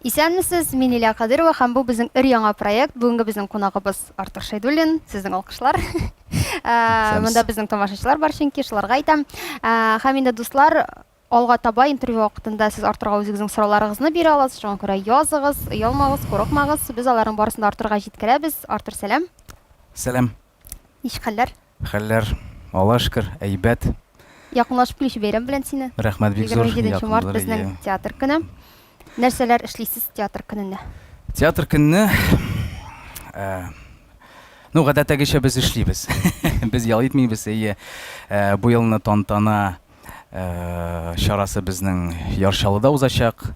Исәнмесез, мин Лилия Кадырова һәм бу безнең өр-яңа проект. Бүгенге безнең кунагыбыз Артур Шәйдуллин. Сезнең алкышлар. Э, монда безнең тамашачылар бар чөнки, шуларга әйтәм. Э, һәм инде дуслар, алга таба интервью вакытында сез Артурга үзегезнең сорауларыгызны бирә аласыз. Шуңа күрә языгыз, оялмагыз, курыкмагыз. Без аларның барысын да Артурга җиткерәбез. Артур, сәлам. Сәлам. Ничек хәлләр? Хәлләр, Алла шөкер, әйбәт. Якынлашып килүче бәйрәм белән сине. Рәхмәт бик зур. 27 март безнең театр көне. Нәрсәләр эшлисез театр көнендә? Театр көнне э, ну, гадәттәгечә без эшлибез. Без ял итмибез, әйе. Э, бу елны тантана э, чарасы безнең Яр Чаллыда узачак.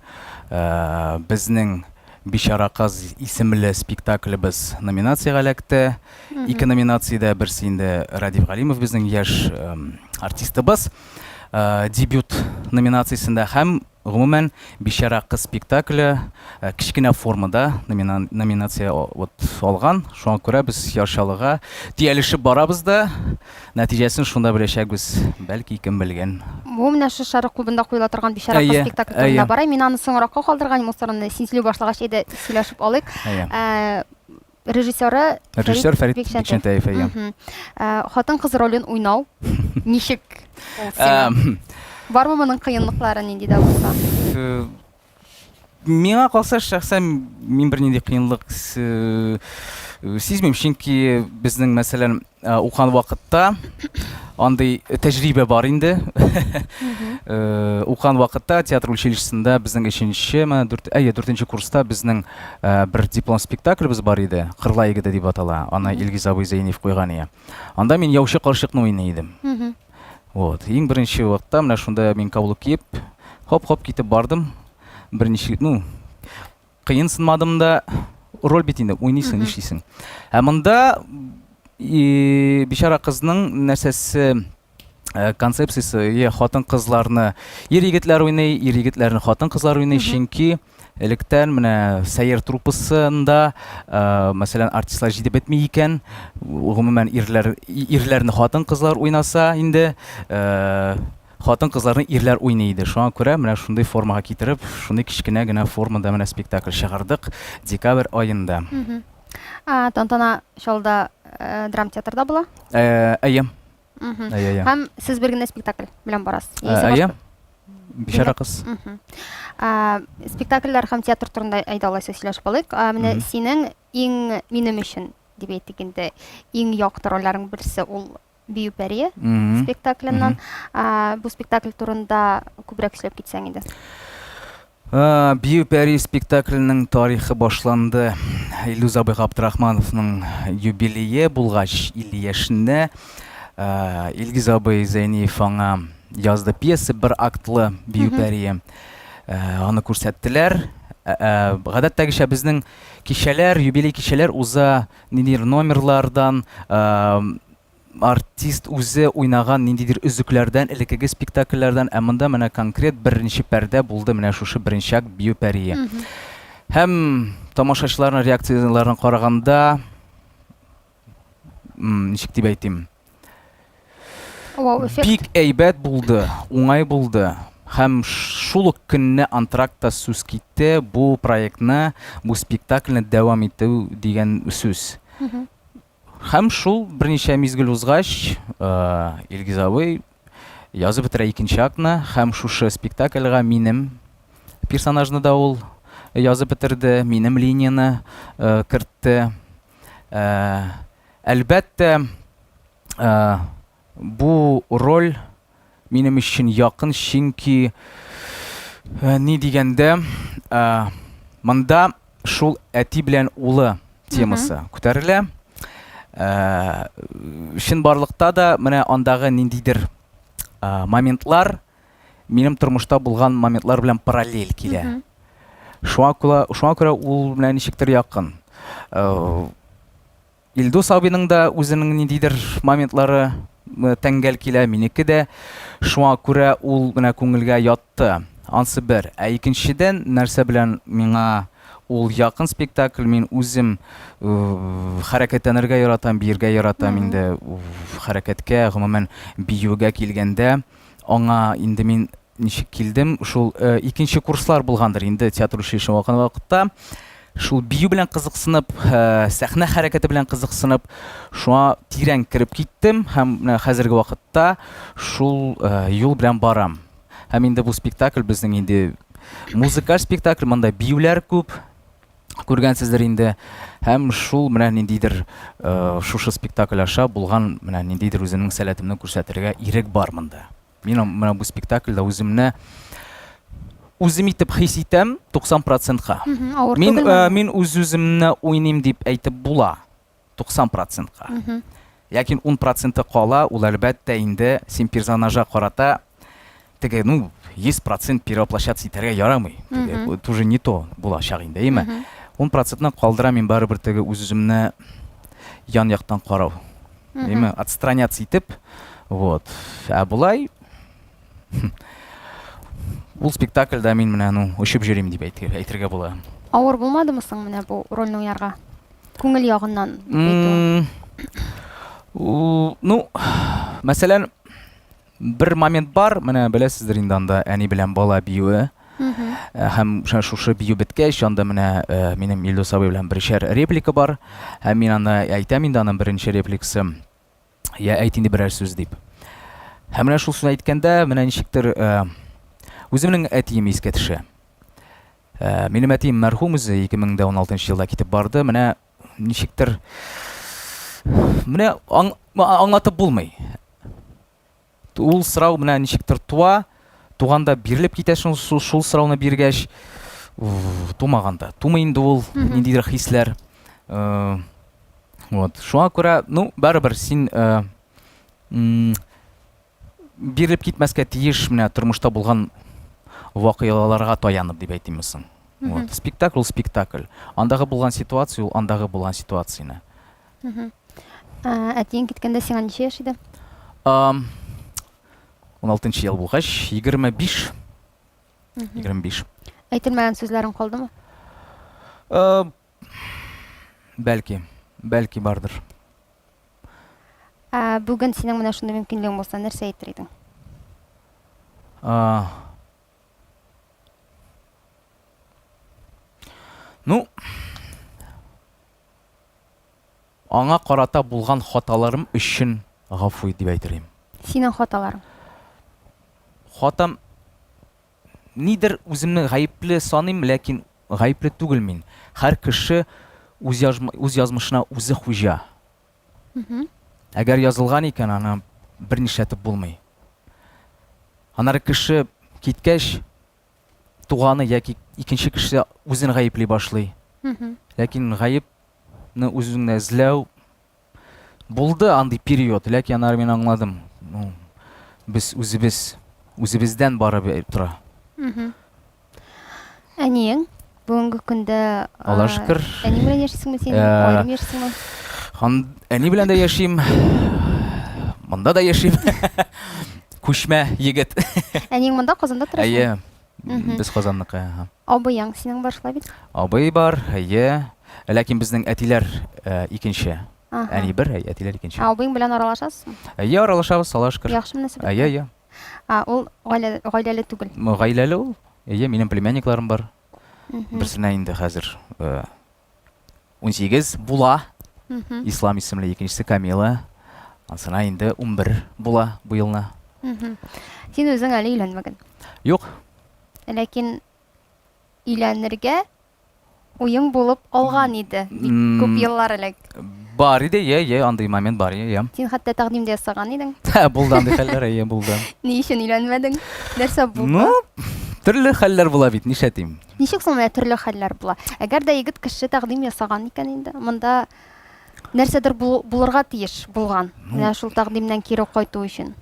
Э, безнең Бичара кыз исемле спектаклебез номинациягә эләкте. Ике номинациядә берсе инде Радиф Галимов безнең яшь артистыбыз э, дебют номинациясендә һәм гомумән Бичара кыз спектакле э, кечкенә формада номинация вот алган. Шуңа күрә без Яр Чаллыга төялешеп барабыз да, нәтиҗәсен шунда беләчәкбез. Бәлки кем белгән. Бу менә шушы Шәрык клубында куела торган Бичара кыз спектакле турында бара. Мин аны соңракка калдырган идем, ул сорауны син сөйли башлагач, әйдә сөйләшеп алыйк. Э, режиссеры Режиссер Фәрит Бикчәнтәев, әйе. Э, хатын-кыз ролен уйнау ничек ул сиңа? Бармы моның кыенлыклары нинди дә булса? Э, миңа калса, шәхсән мин бернинди кыенлык сизмим, чөнки безнең, мәсәлән, э, укыган вакытта андый тәҗрибә бар инде. Э, укыган вакытта театр училищесында безнең өченче, дүрт, әйе, дүртенче курста безнең э, бер диплом спектаклебез бар иде, Кырла егете дип атала. Аны Илгиз абый Зәйниев куйган иде. Анда мин яучы карчыкны уйный идем. Вот. Иң беренче вакытта менә шунда мин каблук киеп, хоп-хоп китеп бардым. Берничә, ну, кыенсынмадым да, роль бит инде, уйныйсың, нишлисең. Ә монда и, бичара кызның нәрсәсе э, концепциясе, е, хатын-кызларны ир егетләр уйный, ир егетләрне хатын-кызлар уйный, чөнки электән менә Сәер труппасында, э, мәсәлән, артистлар җитеп бетми икән, гомумән ирләр ирләрне хатын-кызлар уйнаса инде, э, хатын-кызларны ирләр уйный иде. Шуңа күрә менә шундый формага китереп, шундый кечкенә генә формада менә спектакль чыгардык декабрь аенда. Тантана Чаллыда э, драм театрда була. Әйе. Әйе, әйе. Һәм сез бер генә спектакль белән барасыз. Әйе. Бичара кыз. Спектакльләр һәм театр турында әйдә алайса сөйләшеп алыйк. Менә синең иң минем өчен дип әйтик инде, иң якты рольләрең берсе ул Бию пәрие спектакленнән. Бу спектакль турында күбрәк сөйләп китсәң иде. Бию пәри спектакленең тарихы башланды. Илдус абый Габдрахмановның юбилее булгач, 50 яшендә Илгиз абый Зәйниев аңа язды пьеса бер актлы Бию пәрие. Аны күрсәттеләр. Гадәттәгечә безнең кичәләр, юбилей кичәләр уза ниндидер номерлардан, артист үзе уйнаган ниндидер өзекләрдән, элеккеге спектакльләрдән, ә монда менә конкрет беренче пәрдә булды менә шушы беренче акт Бию пәрие. Һәм тамашачыларның реакцияләрен караганда, ничек дип әйтим, Вау, эффект. Бик әйбәт булды, уңай булды. Һәм шул ук көнне антрактта сүз китте, бу проектны, бу спектакльне дәвам итү дигән сүз. Һәм шул берничә мизгел узгач, Илгиз абый язып бетерә икенче актны, һәм шушы спектакльгә минем персонажны да ул язып бетерде, минем линияне кертте. Әлбәттә, бу роль минем өчен якын, чөнки ни дигәндә, монда шул әти белән улы темасы күтәрелә. Чынбарлыкта да менә андагы ниндидер моментлар минем тормышта булган моментлар белән параллель килә. Шуңа күрә, шуңа күрә ул менә ничектер якын. Илдус абыйның да үзенең ниндидер моментлары тәңгәл килә, минеке дә. Шуңа күрә ул менә күңелгә ятты. Ансы бер. Ә икенчедән, нәрсә белән миңа ул якын спектакль, мин үзем хәрәкәтләнергә яратам, биергә яратам инде. Хәрәкәткә, гомумән, биюгә килгәндә, аңа инде мин ничек килдем, шул э, икенче курслар булгандыр инде театр училищеда укыган вакытта. Шул бию белән кызыксынып, э, сәхнә хәрәкәте белән кызыксынып, шуңа тирән кереп киттем һәм менә хәзерге вакытта шул э, юл белән барам. Һәм инде бу спектакль безнең инде музыкаль спектакль, монда биюләр күп, күргәнсездер инде. Һәм шул менә ниндидер э, шушы спектакль аша булган менә ниндидер үземнең сәләтемне күрсәтергә ирек бар монда. Мин менә бу спектакльдә үземне үзем итеп хис итәм 90 процентка. Мин, э, мин үз-үземне уйныйм дип әйтеп була. 90 процентка. Ләкин 10 проценты кала, ул әлбәттә инде син персонажа карата теге, ну, 100 процент перевоплощаться итәргә ярамый. Теге, это уже не то булачак инде, әйеме? 10 процентны калдырам мин барыбер теге үз-үземне ян яктан карау. Әйеме? Отстраняться итеп, вот. Ә болай ул спектакльдә мин менә, ну, очып йөрим дип әйтергә була. Авыр булмадымы соң менә бу рольне уйнарга? Күңел ягыннан әйтү. Ну, мәсәлән, бер момент бар, менә беләсездер инде анда әни белән бала биюе. Э, һәм шушы бию беткәч, анда менә э, минем Илдус абый белән берничә реплика бар. Һәм мин аны әйтәм инде аның беренче репликасы. Я әйт инде берәр сүз дип. Һәм менә шул сүзне әйткәндә, менә ничектер э, үземнең әтием искә төшә. Э, минем әтием мәрхүм үзе 2016 елда китеп барды. Менә ничектер менә аң, аңлатып булмый. Ул сорау менә ничектер туа, туганда бирелеп китә шул, шул, шул сорауны биргәч, тумаганда. Тумый инде ул ниндидер хисләр. Э, вот. Шуңа күрә, ну, барыбер син э, бирелеп китмәскә тиеш менә тормышта булган вакыйгаларга таянып дип әйтимме соң. Вот. Спектакль ул спектакль. Андагы булган ситуация ул андагы булган ситуацияне. Әтиең киткәндә сиңа ничә яшь иде? 16 ел булгач, 25. 25. Әйтелмәгән сүзләрең калдымы? Бәлки, бәлки бардыр. Ә бүген синең менә шундый мөмкинлегең булса, нәрсә әйтер идең? Ну, аңа карата булган хаталарым өчен гафу ит дип әйтер идем. Синең хаталарың? Хатам нидер үземне гаепле саныйм, ләкин гаепле түгел мин. Һәр кеше үз, үз язмышына үзе хуҗа. Әгәр язылган икән, аны бернишләтеп булмый. Аннары кеше киткәч, туганы яки икенче кеше үзен гаепли башлый. Ләкин гаепне үзеңдә эзләү Булды андый период, ләкин аннары мин аңладым. Ну, без үзебез, үзебездән барып тора. Әниең бүгенге көндә Алла шөкер. Әни белән яшисеңме син? Э, Аерым яшисеңме? Хан, әни белән дә яшим. Монда да яшим. Күчмә егет. Әниең монда Казанда тора? Әйе. Без Казанныкы. Ага. Абыең синең бар шулай бит? Абый бар, әйе. Ләкин безнең әтиләр э, икенче. Ага. Әни бер, әй, әтиләр икенче. Ә абыең белән аралашасызмы? Әйе, аралашабыз, Аллага шөкер. Яхшы мөнәсәбәт. Әйе, әйе. А, ул гаилә, гаиләле түгел. М, Гаиләле ул. Әйе, минем племянникларым бар. Берсенә инде хәзер э, 18 була. Ислам исемле, икенчесе Камила. Ансына инде 11 була бу елны. Син үзең әле өйләнмәгән. Юк. Ләкин өйләнергә уең булып алган иде бик күп еллар элек. Бар иде, е, е, андый момент бар, е, е. Син хәтта тәкъдим дә ясаган идең. Булды андый хәлләр, әйе, булды. Ни өчен өйләнмәдең? Нәрсә булды? Ну, төрле хәлләр була бит, нишләтим? Ничек соң менә төрле хәлләр була? Әгәр дә егет кеше тәкъдим ясаган икән инде, монда нәрсәдер булырга тиеш булган. Ну, менә шул тәкъдимнән кире кайту өчен.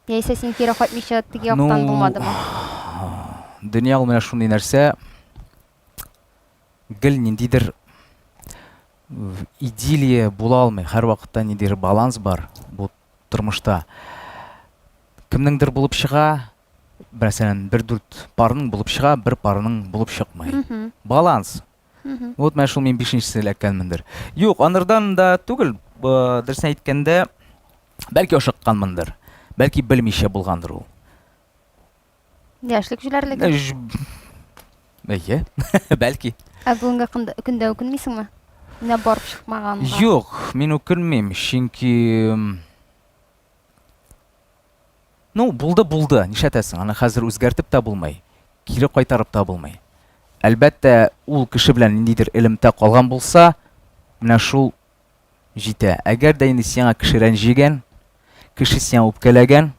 Яисә син кире кайтмыйча теге яктан ну, булмадымы? Дөнья ул менә шундый нәрсә. Гел ниндидер идиллия була алмый. Һәрвакытта ниндидер баланс бар бу тормышта. Кемнеңдер булып чыга, мәсәлән, бер дүрт парның булып чыга, бер парның булып чыкмый. Баланс. Вот менә шул мин бишенчесе эләккәнмендер. Юк, анырдан да түгел, дөресен әйткәндә, бәлки ашыкканмындыр. Бәлки белмичә булгандыр ул. Яшьлек җүләрлеге. Әйе, бәлки. Ә бүгенге көндә үкенмисеңме? Менә барып чыкмаганга. Юк, мин үкенмим, чөнки Ну, булды, булды, нишләтәсең, аны хәзер үзгәртеп тә булмый, кире кайтарып та булмый. Әлбәттә, ул кеше белән ниндидер элемтә калган булса, менә шул җитә. Әгәр дә инде сиңа кеше рәнҗегән, кеше сиңа үпкәләгән,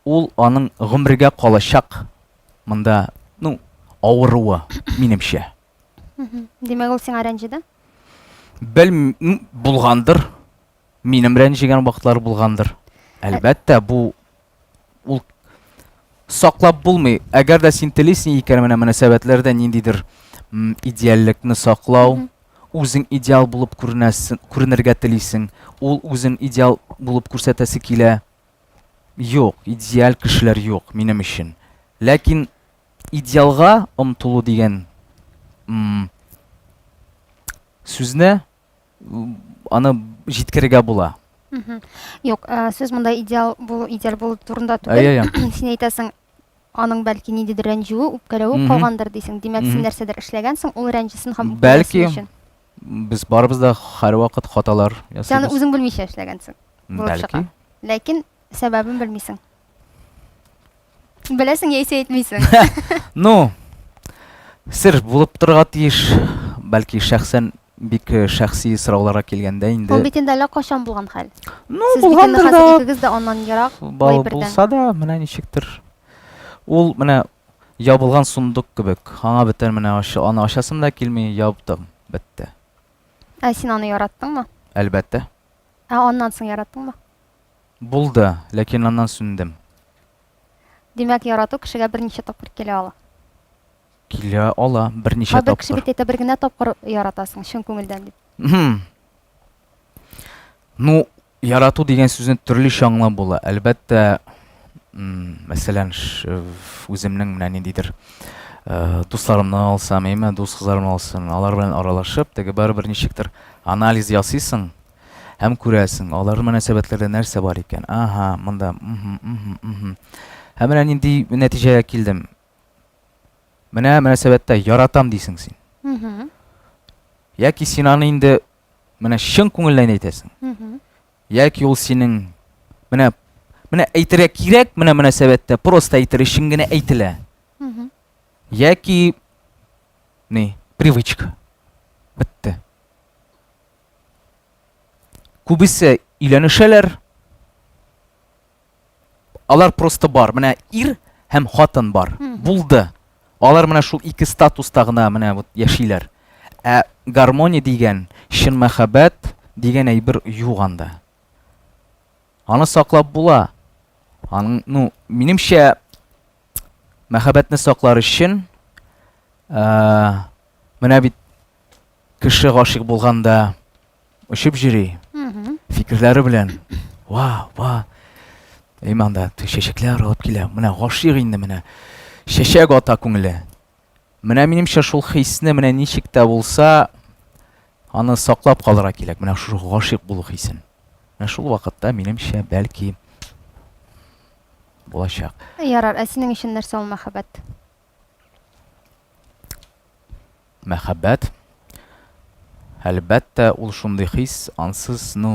ул аның гомергә калачак монда, ну, авыруы, минемчә. Димәк, ул сиңа рәнҗеде? Бел, булгандыр. Минем рәнҗегән вакытлар булгандыр. Әлбәттә, бу ул саклап булмый. Әгәр дә син телисең икән, менә мөнәсәбәтләрдә ниндидер идеальлекне саклау, үзең идеал булып күренәсең, күренергә телисең, ул үзен идеал булып күрсәтәсе килә. Юк, идеаль кешеләр юк минем өчен. Ләкин идеалга омтылу дигән сүзне аны җиткерергә була. Юк, э, сүз монда идеал булу, идеаль булу турында түгел. Син әйтәсең, аның бәлки ниндидер рәнҗүе, үпкәләве калгандыр дисең. Димәк, син нәрсәдер эшләгәнсең, ул рәнҗесен һәм үпкәләсен өчен. Без барыбыз да һәрвакыт хаталар ясыйбыз. Син аны үзең белмичә эшләгәнсең. Булып чыга. Ләкин сәбәбен белмисең. Беләсең яисә әйтмисең. Ну, сер булып торырга тиеш. Бәлки шәхсән бик э, шәхси сорауларга килгәндә инде. Ул бит инде әллә кайчан булган хәл. Ну, Сез бит инде булгандыр да. икегез дә аннан ерак, Бал булса да, менә ничектер. Ул менә ябылган сундук кебек. Аңа бөтен менә аны ачасым да килми, яптым, бетте. Ә син аны яраттыңмы? Әлбәттә. Ә аннан соң яраттыңмы? Булды, ләкин аннан сүндем. Димәк, ярату кешегә берничә тапкыр килә ала. Килә ала, берничә тапкыр. Кайбер кеше бит әйтә, бер генә тапкыр яратасың, чын күңелдән дип. Ну, ярату дигән сүзне төрлечә аңлап була. Әлбәттә, мәсәлән, үземнең менә ниндидер э, дусларымны алсам, әйме, дус кызларымны алсам, алар белән аралашып, теге барыбер ничектер анализ ясыйсың һәм күрәсең, аларның мөнәсәбәтләрдә нәрсә бар икән. Ага, монда, мхм. Һәм менә нинди нәтиҗәгә килдем. Менә мөнәсәбәттә яратам дисең син. Яки син аны инде менә чын күңелдән әйтәсең. Яки ул синең менә менә әйтергә кирәк менә мөнәсәбәттә просто әйтер өчен генә әйтелә. Яки ни, привычка. Бетте. Күбесе өйләнешәләр. Алар просто бар. Менә ир һәм хатын бар. Булды. Алар менә шул ике статуста гына менә вот яшиләр. Ә гармония дигән, чын мәхәббәт дигән әйбер юк анда. Аны саклап була. Аның, ну, минемчә, мәхәббәтне саклар өчен, ә, менә бит кеше гашыйк булганда очып йөри, фикерләре белән. Ва, ва. Иманда чәчәкләр алып килә. Менә гашыйк инде менә. Чәчәк ата күңеле. Менә минемчә шул хисне менә ничек тә булса аны саклап калырга кирәк. Менә шул гашыйк булу хисен. Менә шул вакытта минемчә бәлки булачак. Ярар, ә синең өчен нәрсә ул мәхәббәт? Мәхәббәт. Әлбәттә, ул шундый хис, ансыз, ну,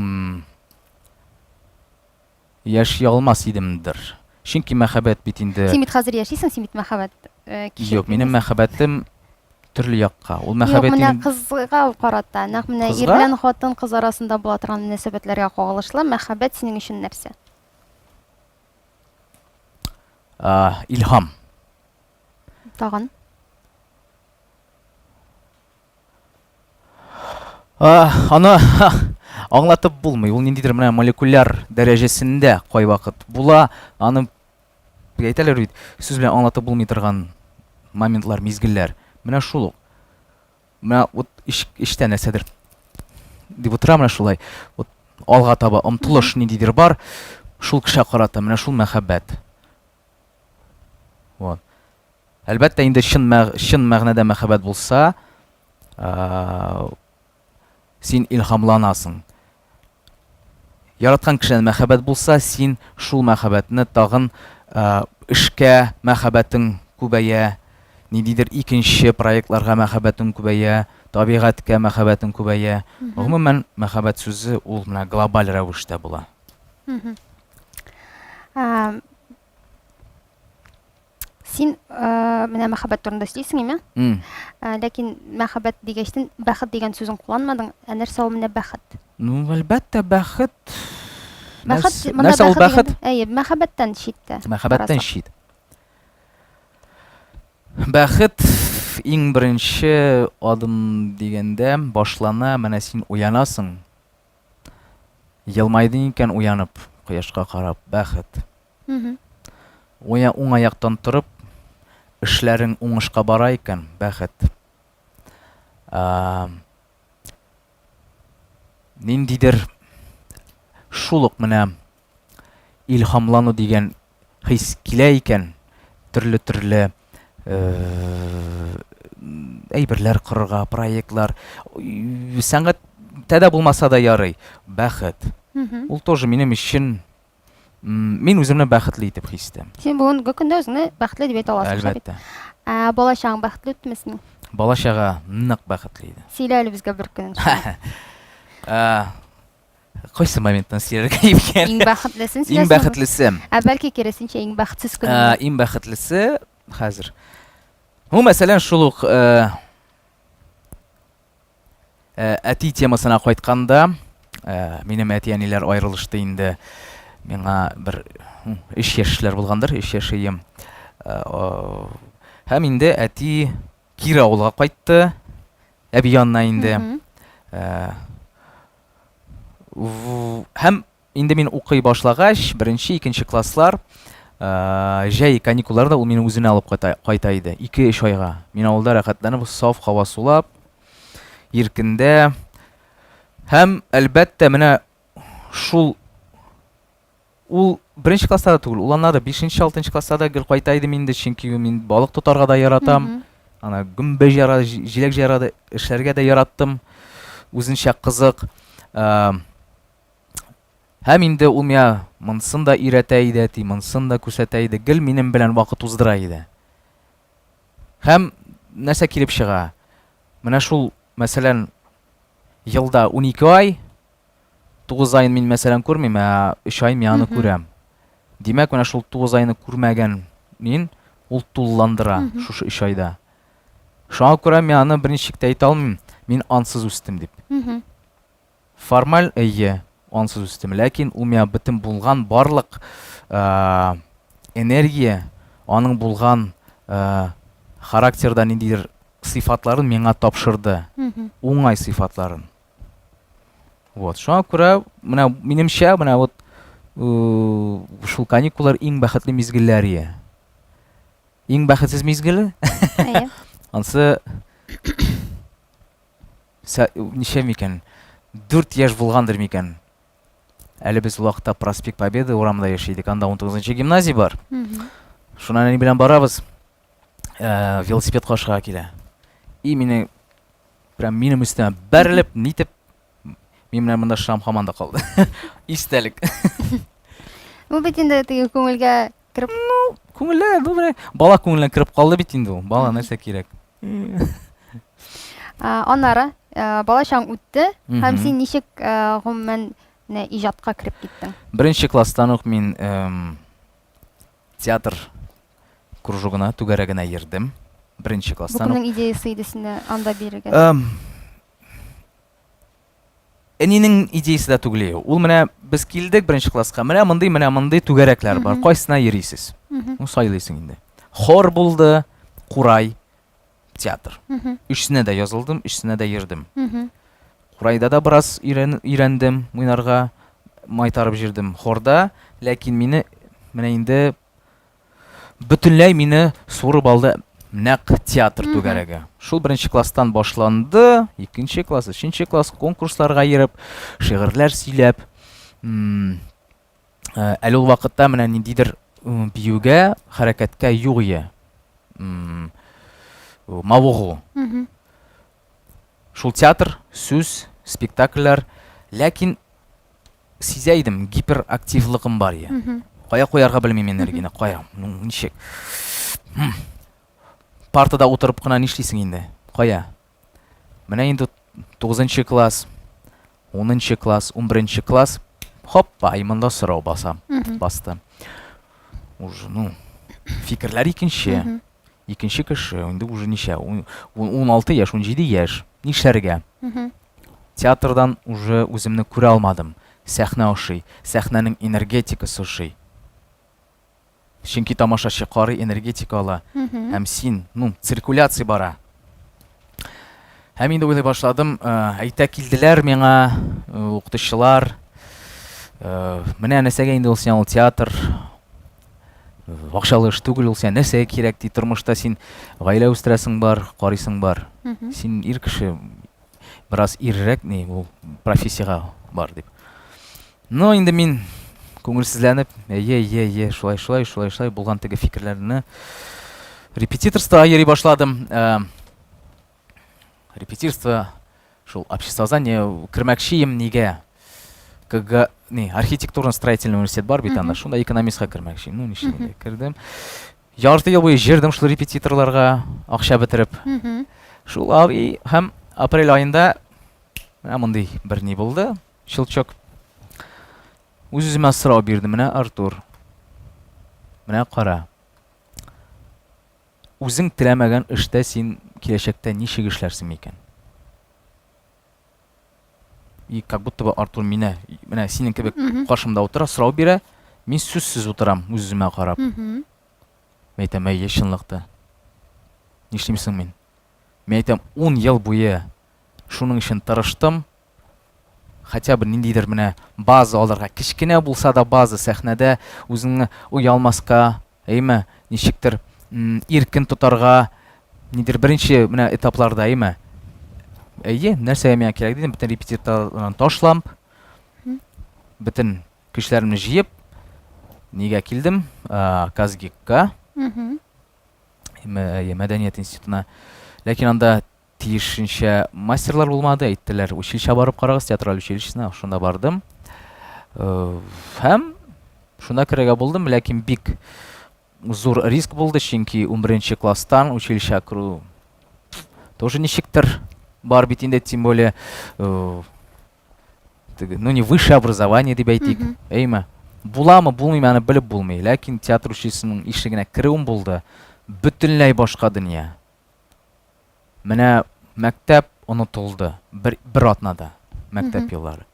яши алмас идемдер. Чөнки мәхәббәт бит инде... Син бит хәзер яшисең, син бит мәхәббәт э, кичереп Юк, минем мәхәббәтем төрле якка. Ул мәхәббәт Юк, менә кызга карата, нәкъ менә ир белән хатын кыз арасында була торган мөнәсәбәтләргә кагылышлы мәхәббәт синең өчен нәрсә? Илһам. Тагын? Аны аңлатып булмый. Ул ниндидер менә молекуляр дәрәҗәсендә кайвакыт була. Аны әйтәләр бит, сүз белән аңлатып булмый торган моментлар, мизгелләр. Менә шул ук. Менә вот эчтә нәрсәдер дип утыра менә шулай. Вот алга таба омтылыш ниндидер бар. Шул кешегә карата менә шул мәхәббәт. Вот. Әлбәттә, инде чын, чын мәгънәдә мәхәббәт булса, син илһамланасың. Яраткан кешедән мәхәббәт булса, син шул мәхәббәтне тагын эшкә мәхәббәтең күбәя, ниндидер икенче проектларга мәхәббәтең күбәя, табигатькә мәхәббәтең күбәя. Гомумән, мәхәббәт сүзе ул менә глобаль рәвештә була. Син э, менә мәхәббәт турында сөйлисең, име? Mm. Э, ләкин мәхәббәт дигәчтен бәхет дигән сүзен кулланмадың. Ә нәрсә ул менә бәхет? Ну, әлбәттә, бәхет. Бәхет, нәрсә ул бәхет? Әйе, мәхәббәттән читтә. Мәхәббәттән чит. Бәхет иң беренче адым дигәндә башлана, менә син уянасың. Елмайдың икән уянып, кояшка карап, бәхет. Уя уң аяктан торып, эшләрең уңышка бара икән, бәхет. Ниндидер шул ук менә илһамлану дигән хис килә икән, төрле-төрле әйберләр корырга, проектлар, сәнгатьтә дә булмаса да ярый, бәхет. Ул тоже минем өчен мин үземне бәхетле итеп хис итәм. Син бүгенге көндә үзеңне бәхетле дип әйтә аласың. Әлбәттә. Ә бала чагың бәхетле үттеме синең? Бала чага нык бәхетле иде. Сөйлә әле безгә бер көнен. Кайсы моменттан сөйләргә икән? Иң бәхетлесен сөйләсәң. Иң бәхетлесе. Ә бәлки киресенчә иң бәхетсез көнең. Иң бәхетлесе хәзер. Ну, мәсәлән, шул ук әти темасына кайтканда, минем әти-әниләр аерылышты инде. Миңа бер өч яшьләр булгандыр, өч яшь ием. Һәм инде әти кире авылга кайтты, әби янына инде. Һәм инде мин укый башлагач, беренче, икенче класслар, җәй каникулларда ул мине үзенә алып кайта, кайта иде. 2-3 айга. Мин авылда рәхәтләнеп, саф һава сулап, иркендә. Һәм, әлбәттә, менә шул ул беренче класста да түгел, ул аннары бишенче, алтынчы класста да гел кайта идем инде, чөнки мин балык тотарга да яратам. Ана гөмбә җыярга, җиләк җыярга да, эшләргә дә яраттым. Үзенчә кызык. Һәм инде ул миңа монысын да өйрәтә иде, әти, монысын да күрсәтә иде. Гел минем белән вакыт уздыра иде. Һәм нәрсә килеп чыга? Менә шул, мәсәлән, елда 12 ай, 9 аен мин, мәсәлән, күрмим, ә 3 ай мин аны күрәм. Димәк, менә шул 9 айны күрмәгән мин, ул тулыландыра шушы 3 айда. Шуңа күрә мин аны берничек тә әйтә алмыйм, мин ансыз үстем дип. Формаль, әйе, ансыз үстем, ләкин ул миңа бөтен булган барлык энергия, аның булган характерда ниндидер сыйфатларын миңа тапшырды. Уңай сыйфатларын. Вот, шуңа күрә, менә минемчә, менә вот шул каникуллар иң бәхетле мизгелләр ие. Иң бәхетсез мизгеле? Әйе. Ансы ничә микән? 4 яшь булгандыр микән? Әле без ул вакытта Проспект Победы урамында яши идек. Анда 19 гимназия бар. Шуннан әни белән барабыз. Э, велосипед кашыга килә. И мине прям минем өстемә бәрелеп, нитеп, мин менә монда шрам һаман да калды. Истәлек. Бу бит инде теге күңелгә кереп. Ну, күңелгә, ну, менә бала күңеленә кереп калды бит инде ул. Бала нәрсә кирәк? Аннары бала чагың үтте һәм син ничек гомумән менә иҗатка кереп киттең? Беренче класстан ук мин театр кружогына, түгәрәгенә йөрдем. Беренче класстан Бу кемнең идеясы иде сине анда бирергә? Әнинең идеясы да түгел ул. Менә без килдек беренче класска. Менә мондый, менә мондый түгәрәкләр бар. Кайсына йөрисез? Ну, сайлыйсың инде. Хор булды, курай, театр. Өчесенә дә язылдым, өчесенә дә йөрдем. Курайда да бераз өйрәндем уйнарга, майтарып җирдем хорда, ләкин мине менә инде бөтенләй мине суырып алды нәкъ театр түгәрәге. Шул беренче класстан башланды, икенче класс, өченче класс конкурсларга йөреп, шигырьләр сөйләп, э, әле ул вакытта менә ниндидер биюгә, хәрәкәткә юк ие. Мавыгу. Шул театр, сүз, спектакльләр, ләкин сизә идем, гиперактивлыгым бар ие. Кая куярга белмим энергияне, кая, ну, ничек. Партада утырып кына нишлисең инде? Кая? Менә инде 9 класс, 10 класс, 11 класс, хоппа, и монда сорау баса, басты. Уже, ну, фикерләр икенче. Икенче кеше, инде уже ничә, 16 яшь, 17 яшь. Нишләргә? Театрдан уже үземне күрә алмадым. Сәхнә ошый, сәхнәнең энергетикасы ошый. Чөнки тамашачы карый, энергетика ала. Һәм син, ну, циркуляция бара. Һәм инде уйлый башладым, э, әйтә килделәр миңа э, укытучылар, э, менә нәрсәгә инде ул сиңа ул театр, акчалы эш түгел ул сиңа нәрсәгә кирәк ди, тормышта син гаилә үстерәсең бар, карыйсың бар. Син ир кеше, бераз иррәк ни, ул профессиягә бар дип. Ну, инде мин күңелсезләнеп, әйе, әйе, әйе, шулай, шулай, шулай, шулай булган теге фикерләрне репетиторствога йөри башладым. Э, репетиторство шул обществознание кермәкче нигә? КГ, не, архитектурно-строительный университет бар бит анда, шунда экономистка кермәкче. Ну, ничек инде, кердем. Ярты ел буе җырдым шул репетиторларга, акча бетереп. Шул һәм апрель аенда менә мондый бер ни булды. Щелчок. Үз-үземә сорау бирдем. Менә Артур. Менә кара. Үзең теләмәгән эштә син киләчәктә ничек эшләрсең микән? И как будто бы Артур мине, менә синең кебек каршымда утыра, сорау бирә. Мин сүзсез утырам, үз-үземә карап. Мин әйтәм, әйе, чынлыкта. Нишлим соң мин? Мин әйтәм, 10 ел буе шуның өчен тырыштым, хотя бы ниндидер менә база алырга, кечкенә булса да база сәхнәдә үзеңне оялмаска, әйме, ничектер иркен тотарга, нидер беренче менә этапларда, әйме. Әйе, нәрсәгә миңа кирәк дидем, бөтен репетиторларны ташлап, бөтен көчләремне җыеп, нигә килдем? Казгикка. Мәдәният институтына. Ләкин анда Тиешенчә мастерлар булмады, әйттеләр, училищега барып карагыз, театраль училищесына, шунда бардым. Э, һәм шунда керергә булдым, ләкин бик зур риск булды, чөнки 11 класстан училищега керү тоже ничектер бар бит инде, тем более э, теге, ну не высшее образование дип әйтик, әйме? Буламы, булмыймы, аны белеп булмый. Ләкин театр училищесының ишегенә керүем булды. Бөтенләй башка дөнья. Менә мәктәп онытылды. Бер, бер атнада мәктәп еллары.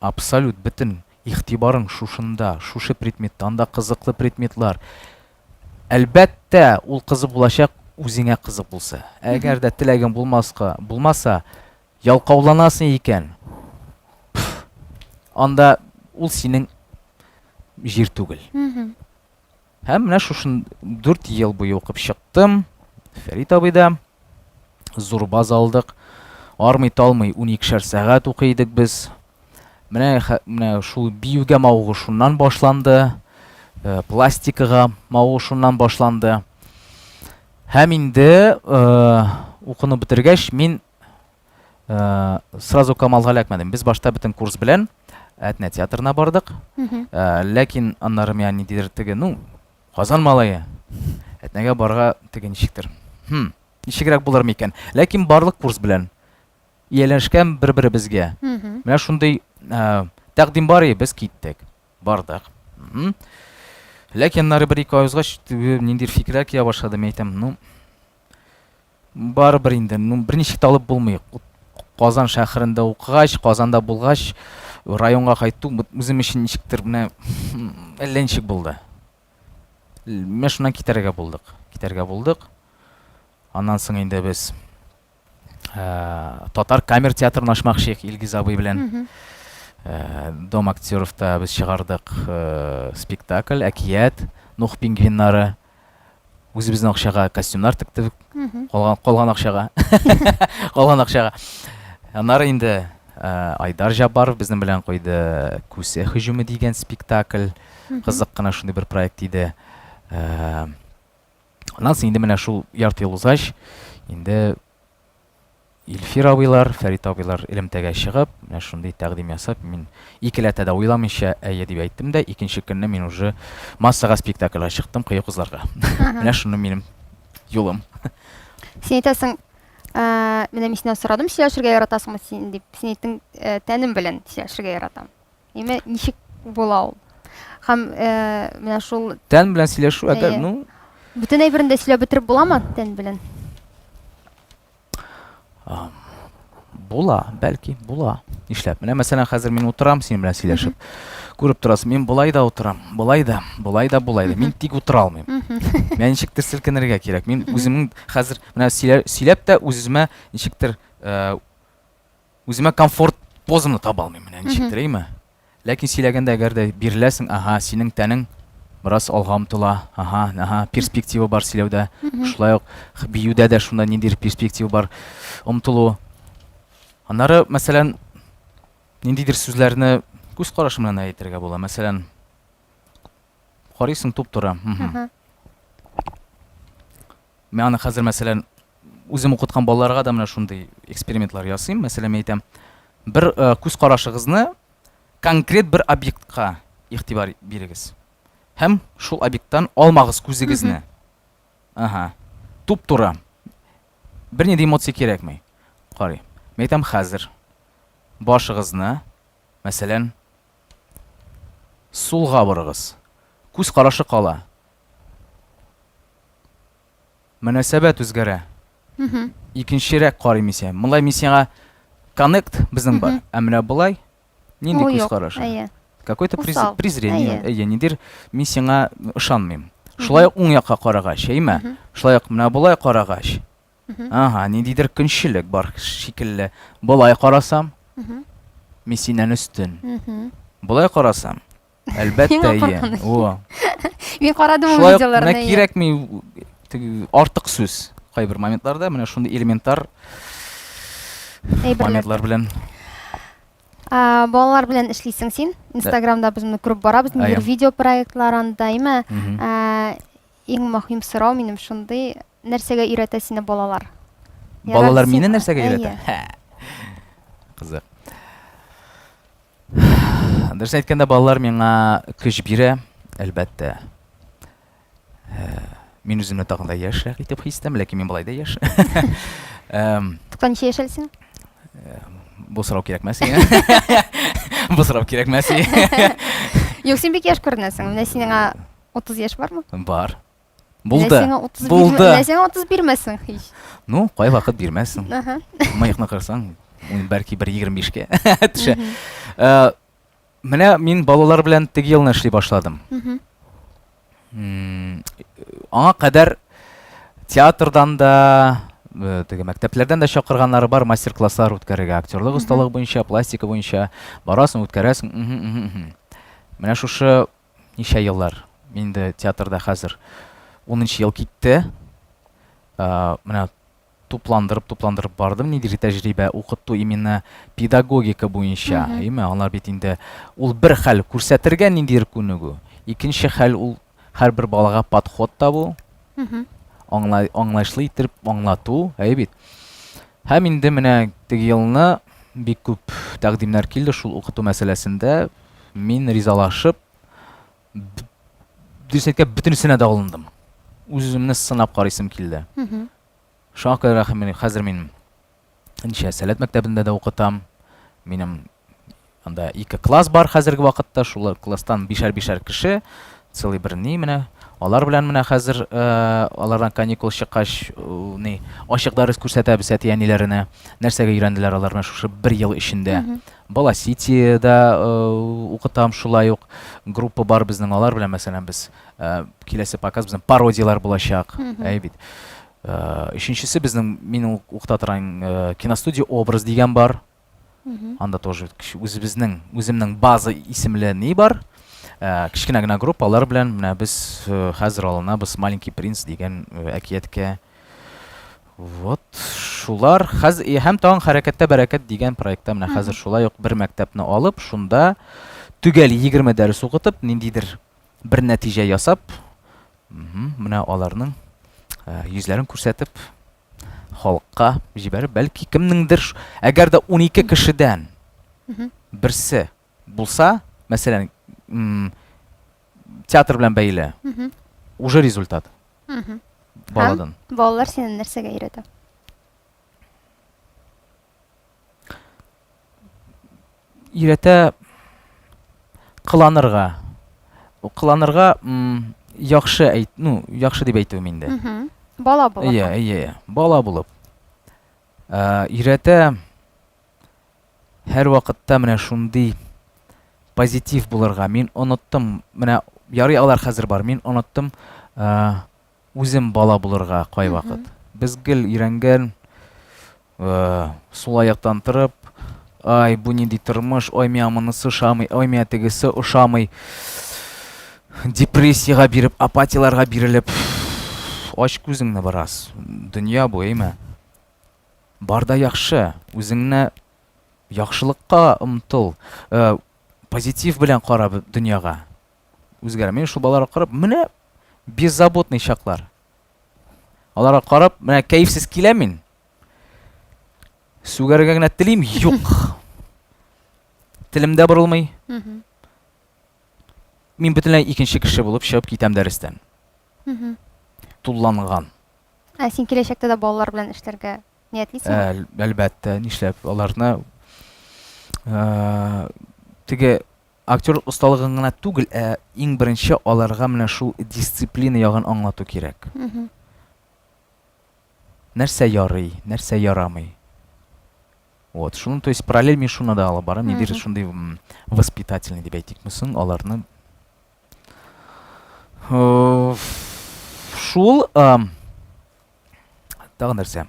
Абсолют бөтен игътибарың шушында, шушы предметта, анда кызыклы предметлар. Әлбәттә, ул кызык булачак, үзеңә кызык булса. Әгәр дә теләгең булмаска, булмаса, ялкауланасың икән, анда ул синең җир түгел. Һәм менә шушын 4 ел буе укып чыктым. Фәрит абыйда зур база алдык. Армый талмый 12шәр сәгать укый идек без. Менә менә шул биюгә мавыгу шуннан башланды. Э, пластикага мавыгу шуннан башланды. Һәм инде э, укуны бетергәч, мин Э, сразу Камалга эләкмәдем. Без башта бөтен курс белән Әтнә театрына бардык. Э, ләкин аннары миңа ниндидер теге, ну, Казан малае. Әтнәгә барга теге ничектер. Хм, ничегрәк булыр микән? Ләкин барлык курс белән ияләшкән бер-беребезгә. Менә шундый э, тәкъдим бар иде, без киттек. Бардык. Ләкин аннары бер-ике ай узгач, ниндидер фикерләр килә башлады. Мин әйтәм, ну, Барыбер инде, ну, берничек тә алып булмый. Казан шәһәрендә укыгач, Казанда булгач, районга кайту үзем өчен ничектер менә әллә ничек булды. Менә шуннан китәргә булдык. Китәргә булдык. Аннан соң инде без э, татар камер театрын ачмакчы идек Илгиз абый белән. Э, Дом актеровта без чыгардык э, спектакль, әкият, Нух пингвиннары. Үзебезнең акчага костюмнар тектек. Калган, калган акчага. Калган акчага. Аннары инде э, Айдар Җаббаров безнең белән куйды Күсе һөҗүме дигән спектакль. Кызык кына шундый бер проект иде. Э, аннан соң инде менә шул ярты ел узгач, инде Илфир абыйлар, Фәрит абыйлар элемтәгә чыгып, менә шундый тәкъдим ясап, мин икеләтә дә уйламыйча әйе дип әйттем дә, икенче көнне мин уже массага спектакльгә чыктым Кыю кызларга. Менә шуны минем юлым. Син әйтәсең, ә, менә мин синнән сорадым, сөйләшергә яратасыңмы син дип. Син әйттең, «Э, тәнем белән сөйләшергә яратам. Әмма ничек була ул? Һәм э, менә шул Тән белән сөйләшү, әгәр, ну, бөтен әйберен дә сөйләп бетереп буламы тән белән? Була, бәлки, була. Нишләп? Менә мәсәлән, хәзер мин утырам синең белән сөйләшеп. Күреп торасың, мин болай да утырам, болай да, болай да, болай да. Мин тик утыра алмыйм. Миңа ничектер селкенергә кирәк. Мин үземнең хәзер менә сөйләп тә үземә ничектер э, үземә комфорт позамны таба алмыйм менә ничектер, әйме? Ләкин сөйләгәндә әгәр дә биреләсең, аһа, синең тәнең бераз алга омтыла, аһа, аһа, перспектива бар сөйләүдә. Шулай ук биюдә дә шунда ниндидер перспектива бар, омтылу. Аннары, мәсәлән, ниндидер сүзләрне күз карашы белән әйтергә була. Мәсәлән, карыйсың туп-туры. Мин аны хәзер, мәсәлән, үзем укыткан балаларга да менә шундый экспериментлар ясыйм. Мәсәлән, мин әйтәм, бер э, күз карашыгызны конкрет бер объектка игътибар бирегез. Һәм шул объекттан алмагыз күзегезне. Ага. Туп-туры. Бернинди эмоция кирәкми. Карый. Мин әйтәм, хәзер башыгызны, мәсәлән, сулга борыгыз. Күз карашы кала. Мөнәсәбәт үзгәрә. Икенчерәк карыйм мин сиңа. Монлай мин сиңа коннект безнең бар. Ә менә болай нинди күз карашы? Какой-то презрение. Әйе, ниндидер мин сиңа ышанмыйм. Шулай ук уң якка карагач, әйме? Шулай ук менә болай карагач. Ага, ниндидер көнчелек бар шикелле. Болай карасам, мин синнән өстен. Болай карасам, Әлбәттә, ие. О. Мин карадым ул видеоларны. Менә кирәкми теге артык сүз кайбер моментларда менә шундый элементар моментлар белән. Балалар белән эшлисең син. Инстаграмда без моны күреп барабыз. Ниндидер видео проектлар анда, әйме? Иң мөһим сорау минем шундый, нәрсәгә өйрәтә сине балалар? Балалар мине нәрсәгә өйрәтә? Кызык. Дөрес әйткәндә, балалар миңа көч бирә, әлбәттә. Э, мин үземне тагын да яшьрәк итеп хис итәм, ләкин мин болай да яшь. Тукта, ничә яшь әле син? Э, бу сорау кирәкмәс. Бу сорау кирәкмәс. Юк, син бик яшь күренәсең. Менә синең 30 яшь бармы? Бар. Булды. Булды. Менә сиңа 30 бирмәсең һич. Ну, кайвакыт бирмәссең. Мыекны кырсаң, бәлки бер 25-кә төшә. Э, менә мин балалар белән теге елны эшли башладым. Аңа кадәр театрдан да, э, теге мәктәпләрдән дә чакырганнары бар мастер-класслар үткәрергә, актерлык осталыгы буенча, пластика буенча барасың, үткәрәсең. Менә шушы ничә еллар мин инде театрда хәзер унынчы ел китте. Ә, менә тупландырып, тупландырып бардым ниндидер тәҗрибә укыту именно педагогика буенча, әйеме? Алар бит инде ул бер хәл күрсәтергә ниндидер күнегү, икенче хәл ул һәрбер балага подход табу, аңлай, аңлаешлы итеп аңлату, әйе бит? Һәм инде менә теге елны бик күп тәкъдимнәр килде шул укыту мәсьәләсендә. Мин ризалашып, дөрес әйткән, бөтенесенә дә алындым. Үз-үземне сынап карыйсым килде. Шуңа күрә хәзер мин ничә Сәләт мәктәбендә дә укытам. Минем анда ике класс бар хәзерге вакытта, шул класстан бишәр-бишәр кеше, целый бер ни менә. Алар белән менә хәзер э, алардан каникул чыккач, э, ни, ачык дәрес күрсәтәбез әти-әниләренә. Нәрсәгә өйрәнделәр алар менә шушы бер ел эчендә. Бала Ситида э, укытам шулай ук. Группа бар безнең, алар белән мәсәлән без э, киләсе показ безнең пародияләр булачак. Әй бит. Э, өченчесе безнең мин укыта торган э, киностудия Образ дигән бар. Анда тоже үзебезнең, үземнең база исемле ни бар. Э, кечкенә генә группа, алар белән менә без хәзер алынабыз Маленький принц дигән әкияткә. Вот шулар хәз һәм тагын Хәрәкәттә бәрәкәт дигән проектта менә хәзер шулай ук бер мәктәпне алып, шунда төгәл 20 дәрес укытып, ниндидер бер нәтиҗә ясап, менә аларның э, йөзләрен күрсәтеп, халыкка җибәреп, бәлки кемнеңдер, әгәр дә 12 кешедән берсе булса, мәсәлән, театр белән бәйле, уже результат. Баладан. Балалар сине нәрсәгә өйрәтә? Өйрәтә кыланырга. Кыланырга яхшы әйт, ну, яхшы дип әйтүем инде. Бала булып. Иә, иә, иә. Бала булып. Э, өйрәтә һәрвакытта менә шундый позитив булырга. Мин оныттым, менә ярый алар хәзер бар. Мин оныттым э, үзем бала булырга кайвакыт. Без гел өйрәнгән э, сул аяктан торып, ай, бу нинди тормыш, ой, миңа монысы ошамый, ой, миңа тегесе ошамый. Депрессиягә биреп, апатияләргә бирелеп, ач күзеңне бераз. Дөнья бу, әйме? Бар да яхшы, үзеңне яхшылыкка омтыл, э, позитив белән кара дөньяга. Үзгәрә. Мин шул балаларга карап, менә беззаботный чаклар. Аларга карап, менә кәефсез киләм мин. Сүгәргә генә телим, юк. Телем дә борылмый. Мин бөтенләй икенче кеше булып чыгып китәм дәрестән. Тулланган. Ә син киләчәктә дә балалар белән эшләргә ниятлисеңме? Әл, әлбәттә, нишләп аларны э, теге актер осталыгын гына түгел, ә иң беренче аларга менә шул дисциплина ягын аңлату кирәк. Нәрсә ярый, нәрсә ярамый. Вот, шуны, то есть параллель мин шуны да алып барам, ниндидер шундый воспитательный дип әйтикме соң, аларны э, шул тагын нәрсә?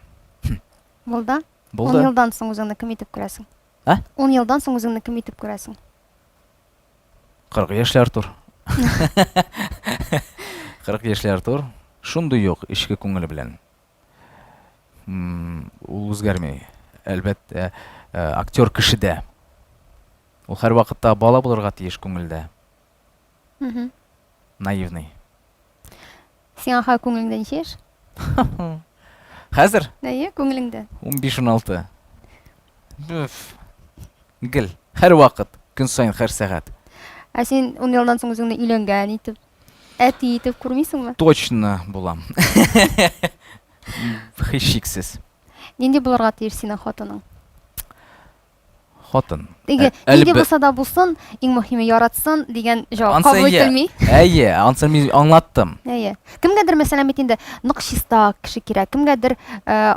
Булды? Булды. Ун елдан соң үзеңне кем итеп күрәсең? Ә? Ун елдан соң үзеңне кем итеп күрәсең? 40 яшьле Артур. 40 яшьле Артур шундый юк эчке күңеле белән. Ул үзгәрми. Әлбәттә, э, актер кешедә. Ул һәрвакытта бала булырга тиеш күңелдә. Наивный. Сиңа хәзер күңелеңдә ничә яшь? Хәзер? Әйе, күңелеңдә. 15-16. Гел. Һәрвакыт, көн саен, һәр сәгать. Ә син ун елдан соң үзеңне өйләнгән итеп, әти итеп күрмисеңме? Точно булам. Һичшиксез. Нинди булырга тиеш синең хатының? Хатын. Теге, нинди булса да булсын, иң мөһиме яратсын дигән җавап кабул ителми. Әйе, ансын мин аңлаттым. Әйе. Кемгәдер, мәсәлән, бит инде нык чиста кеше кирәк, кемгәдер э,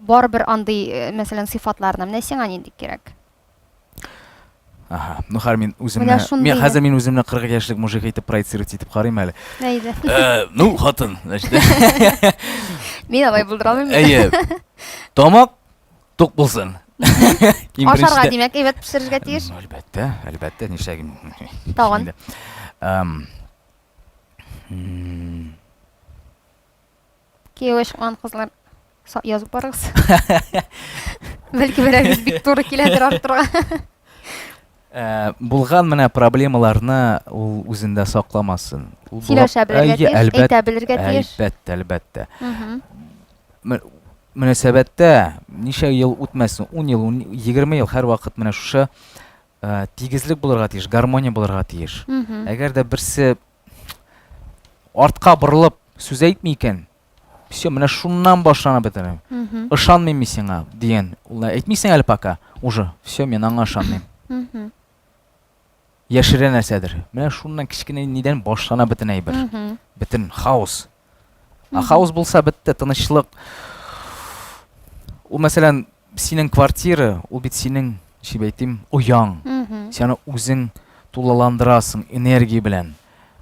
барыбер андый, э, мәсәлән, сыйфатларны. Менә сиңа нинди кирәк? Ага, ну хәзер мин үземне, мин хәзер мин үземне 40 яшьлек мужик итеп проецировать итеп карыйм әле. Әйдә. Э, ну, хатын, значит. Мин алай булдыра алмыйм. Әйе. Тамак тук булсын. Ашарга, димәк, әйбәт пешерергә тиеш. Әлбәттә, әлбәттә, нишләгин. Тагын. Кияүгә чыккан кызлар язып барыгыз. Бәлки берәрегез бик туры киләдер Артурга. Э, булган менә проблемаларны ул үзендә сакламасын. Ул Сөйләшә белергә тиеш, әйтә белергә тиеш. Әлбәттә, әлбәттә. Мөнәсәбәттә ничә ел үтмәсен, 10 ел, 20 ел һәрвакыт менә шушы э, тигезлек булырга тиеш, гармония булырга тиеш. Әгәр дә берсе артка борылып сүз әйтми икән, все, менә шуннан башлана бөтен. Ышанмыйм мин сиңа дигән. Ул әйтмисең әле пока, уже, все, мин аңа ышанмыйм. Яшерә нәрсәдер. Менә шуннан кечкенә нидән башлана бөтен әйбер. Бөтен хаос. Ә хаос булса бетте, тынычлык. Ул мәсәлән, синең квартира, ул бит синең, ничек әйтим, ояң. Син аны үзең тулыландырасың энергия белән,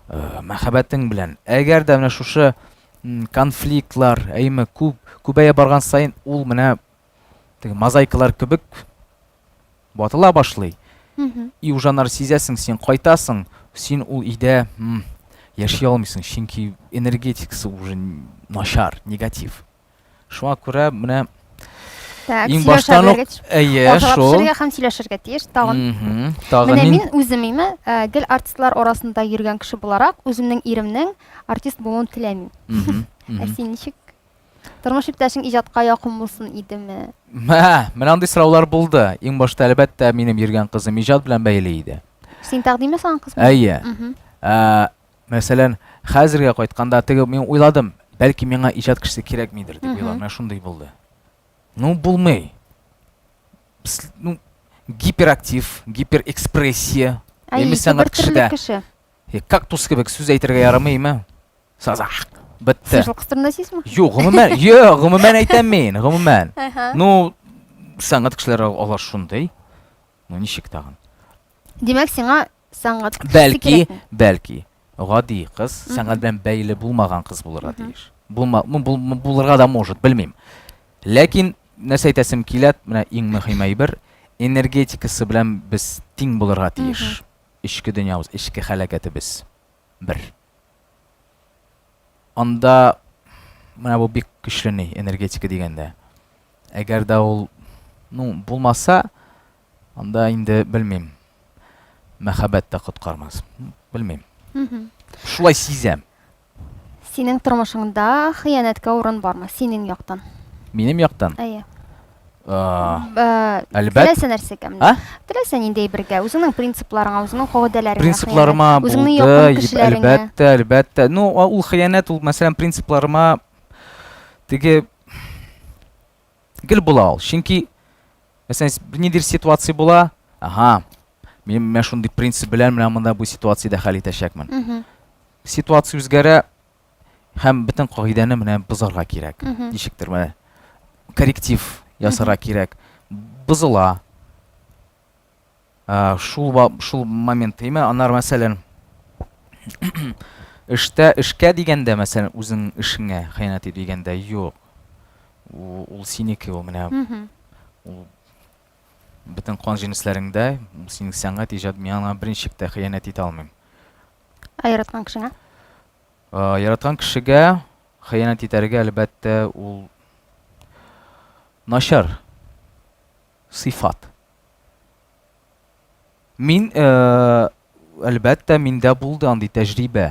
э, мәхәббәтең белән. Әгәр дә менә шушы конфликтлар, әйме, күп күбәя барган саен, ул менә теге мозаикалар кебек ватыла башлый. И уже аннары сизәсең, син кайтасың, син ул өйдә яши алмыйсың, чөнки энергетикасы уже начар, негатив. Шуңа күрә менә Так, иң сөйләшә баштан ук белергә тиеш. әйе, Ашарга шул. пешерергә һәм сөйләшергә тиеш тагын. Мгм. Тагын Менә мин мин үзем име, э, гел артистлар арасында йөргән кеше буларак, үземнең иремнең артист булуын теләмим. Мгм, Ә мгм. син ничек? Тормыш иптәшең иҗатка якын булсын идеме? Мә, менә андый сораулар булды. Иң башта, әлбәттә, минем йөргән кызым иҗат белән бәйле иде. Син тәкъдим ясаган кызмы? Әйе. Ә, мәсәлән, хәзергә кайтканда теге мин уйладым, бәлки миңа иҗат кешесе кирәкмидер дип уйладым. Менә шундый булды. Ну, булмый. Ну, гиперактив, гиперэкспрессия. Әйе, сәнгать кеше. Кактус кебек сүз әйтергә ярамыймы? Сазак. Бетте. Син шул кыз турында сөйлисеңме? Юк, гомумән, юк, гомумән әйтәм мин, гомумән. Ну, сәнгать кешеләре алар шундый. Ну, ничек тагын? Димәк, сиңа сәнгать кешесе Бәлки, бәлки, гади кыз, сәнгать белән бәйле булмаган кыз булырга тиеш. Булма, ну, бул, булырга да может, белмим. Ләкин нәрсә әйтәсем килә, менә иң мөһим әйбер, энергетикасы белән без тиң булырга тиеш. Эчке дөньябыз, эчке халәкәтебез бер. Анда менә бу бик көчле ни, энергетика дигәндә. Әгәр дә ул, ну, булмаса, анда инде белмим. Мәхәббәт тә коткармас. Белмим. Шулай сизәм. Синең тормышыңда хыянәткә урын бармы? Синең яктан. Минем яктан? Әйе. Әлбәт. Теләсә нәрсәгә. А? Теләсә нинди әйбергә, үзеңнең принципларыңа, үзеңнең кагыйдәләреңә. Принципларыма булды, әлбәттә, әлбәттә. Ну, ул хыянәт, ул, мәсәлән, принципларыма теге гел була ул. Чөнки, мәсәлән, ниндидер ситуация була, ага, мин менә шундый принцип белән менә монда бу ситуациядә хәл итәчәкмен. Ситуация үзгәрә, Һәм бөтен кагыйдәне менә бозарга кирәк. Ничектер менә корректив ясарга кирәк. Бозыла. Шул шул момент әйме, аннары мәсәлән эштә эшкә дигәндә, мәсәлән, үзең эшеңә хыянәт итү дигәндә, юк. Ул синеке, ул менә ул бөтен кан җенесләреңдә, ул синең сәнгать иҗат, мин аңа берничек тә хыянәт итә алмыйм. Ә яраткан кешеңә? Яраткан кешегә хыянәт итәргә, әлбәттә, ул начар сыйфат. Мин, әлбәттә, миндә булды андый тәҗрибә.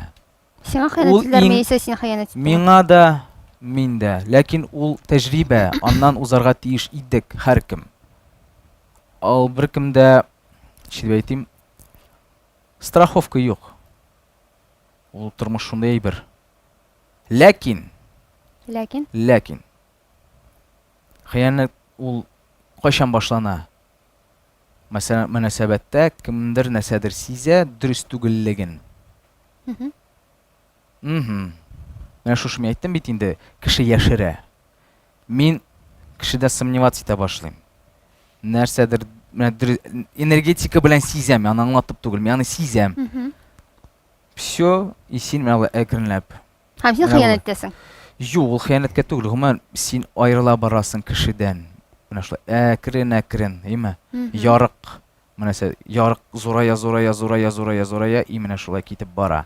Сиңа хыянәт иттеләрме, яисә син хыянәт иттеңме? Миңа да, мин дә. Ләкин ул тәҗрибә, аннан узарга тиеш идек һәркем. Ул беркем дә, ничек дип әйтим, страховка юк. Ул тормыш шундый әйбер. Ләкин. Ләкин. Ләкин. Хыянәт ул кайчан башлана? Мәсәлән, мөнәсәбәттә кемдер нәрсәдер сизә, дөрес түгеллеген. Мгм. Менә шушы мин әйттем бит инде, кеше яшерә. Мин кешедә сомневаться итә башлыйм. Нәрсәдер менә энергетика белән сизәм, мин аны аңлатып түгел, мин аны сизәм. Все, и син менә әкренләп. Һәм син хыянәт итәсең. Юк, ул хыянәткә түгел, гомумән син аерыла барасың кешедән. Менә шулай әкрен-әкрен, әйме? Ярык. Менә сә ярык зурая, зурая, зурая, зурая, зурая, и менә шулай китеп бара.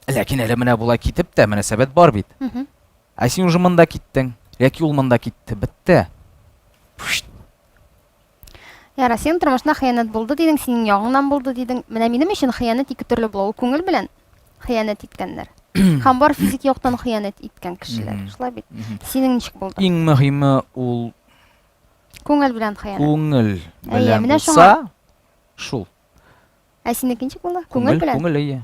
Ләкин әле менә болай китеп тә мөнәсәбәт бар бит. Ә син уже монда киттең, яки ул монда китте, бетте. Яра, синең тормышыңда хыянәт булды дидең, синең ягыңнан булды дидең. Менә минем өчен хыянәт ике төрле була. Ул күңел белән хыянәт иткәннәр. Һәм бар физик яктан хыянәт иткән кешеләр. Шулай бит. Синең ничек булды? Иң мөһиме ул күңел белән хыянәт. Күңел белән булса, шул. Ә синеке ничек булды? Күңел белән? Күңел, әйе.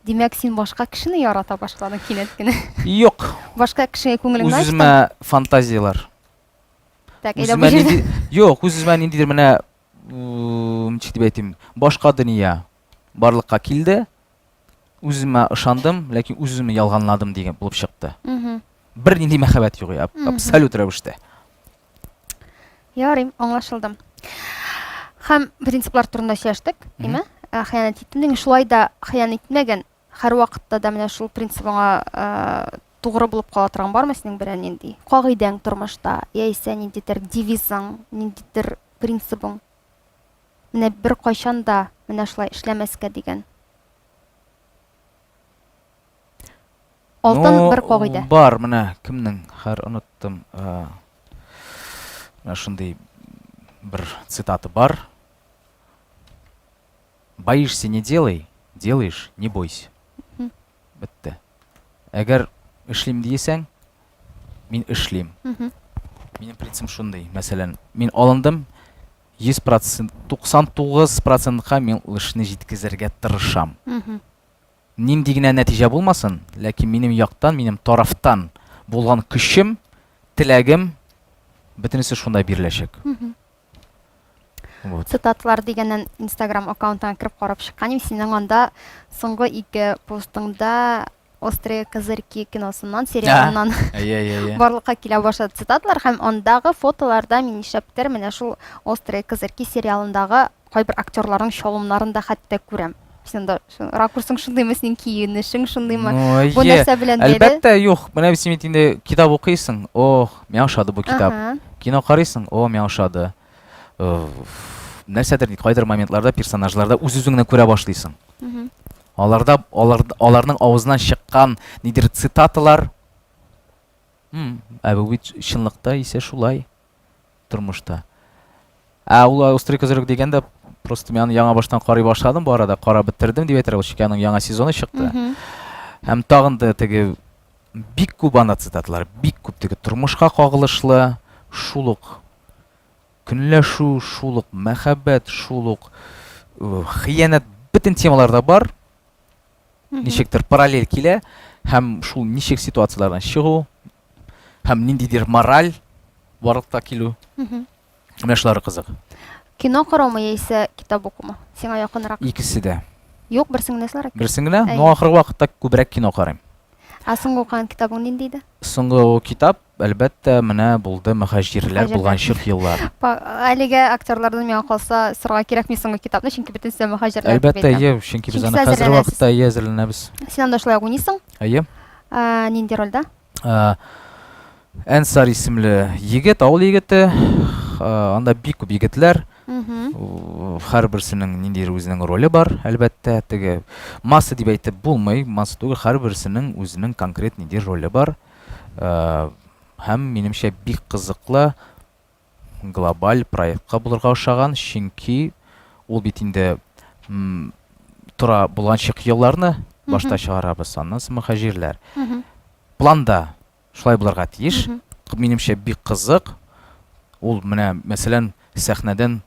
Димәк, син башка кешене ярата башладың кинәт кенә. Юк. Башка кешегә күңелеңне ачтың? Үз-үземә фантазияләр. Так, әйдә бу җирдә. Юк, үз-үземә ниндидер менә ничек дип әйтим, башка дөнья барлыкка килде. Үземә ышандым, ләкин үз-үземне ялганладым дигән булып чыкты. Бернинди мәхәббәт юк, абсолют рәвештә. Ярый, аңлашылды. Һәм принциплар турында сөйләштек, димә? Ә, хыянәт иттем дигән, шулай да хыянәт итмәгән, һәрвакытта да менә шул принцибыңа ә, тугры булып кала торган бармы синең берәр нинди кагыйдәң тормышта, яисә ниндидер девизың, ниндидер принцибың? Менә беркайчан да менә шулай эшләмәскә дигән. Алтын ну, бер кагыйдә. Бар, менә кемнең, хәр оныттым. Менә шундый бер цитата бар. Боишься не делай, делаешь, не бойся. Бетте. Әгәр эшлим дисәң, мин эшлим. Минем принцип шундый, мәсәлән, мин алындым, 100 процент, 99 процентка мин ул эшне җиткезергә тырышам. Нинди генә нәтиҗә булмасын, ләкин минем яктан, минем тарафтан булган көчем, теләгем, бөтенесе шунда биреләчәк. Вот. Цитатлар дигәннән Инстаграм аккаунтыңа кереп карап чыккан идем. Синең анда соңгы ике постыңда Острые козырьки киносыннан, сериалыннан барлыкка килә башлады цитаталар һәм андагы фотоларда мин нишләптер менә шул Острые козырьки сериалындагы кайбер актерларның чалымнарын да хәтта күрәм. Син анда ракурсың шундыймы, синең киенешең шундыймы? Ну, Бу нәрсә белән бәйле? Әлбәттә, юк. Менә син бит инде китап укыйсың. Ох, миңа ошады бу китап. Кино карыйсың, о, миңа ошады. Нәрсәдер, кайдыр моментларда персонажларда үз-үзеңне күрә башлыйсың. Аларда алар, аларның авызыннан чыккан нидер цитаталар. М, ә бу бит чынлыкта исә шулай тормышта. Ә ул Острый козырек дигәндә просто мин аны яңа баштан карый башладым бу арада, карап бетердем дип әйтергә була, чөнки аның яңа сезоны чыкты. Һәм тагын да теге бик күп анда цитаталар, бик күп теге тормышка кагылышлы, шул ук Көнләшү, шул ук мәхәббәт, шул ук хыянәт, бөтен темалар да бар. Ничектер параллель килә һәм шул ничек ситуацияләрдән чыгу һәм ниндидер мораль барлыкка килү. Менә шулары кызык. Кино караумы яисә китап укумы? Сиңа якынрак? Икесе дә. Юк, берсен генә сайларга. Берсен генә? Ну, ахыргы вакытта күбрәк кино карыйм. Ә соңгы укыган китабың нинди иде? Соңгы китап, әлбәттә, менә булды Мөһаҗирләр булганчык еллар. Әлегә актерлардан миңа калса сорарга кирәкми соңгы китапны, чөнки бөтенесе дә мөһаҗирләр. Әлбәттә, әйе, чөнки без аны хәзер вакытта әйе әзерләнәбез. Син анда шулай ук уйныйсың? Әйе. Нинди рольдә? Әнсар исемле егет, авыл егете. Анда бик күп егетләр. Һәрберсенең ниндидер үзенең роле бар, әлбәттә. Теге масса дип әйтеп булмый, масса түгел, һәрберсенең үзенең конкрет ниндидер роле бар. Һәм, минемчә, бик кызыклы глобаль проектка булырга ошаган, чөнки ул бит инде тора булганчык елларны башта чыгарабыз, аннан соң мөхаҗирләр. Планда Шулай булырга тиеш. Минемчә, бик кызык. Ул менә, мәсәлән, сәхнәдән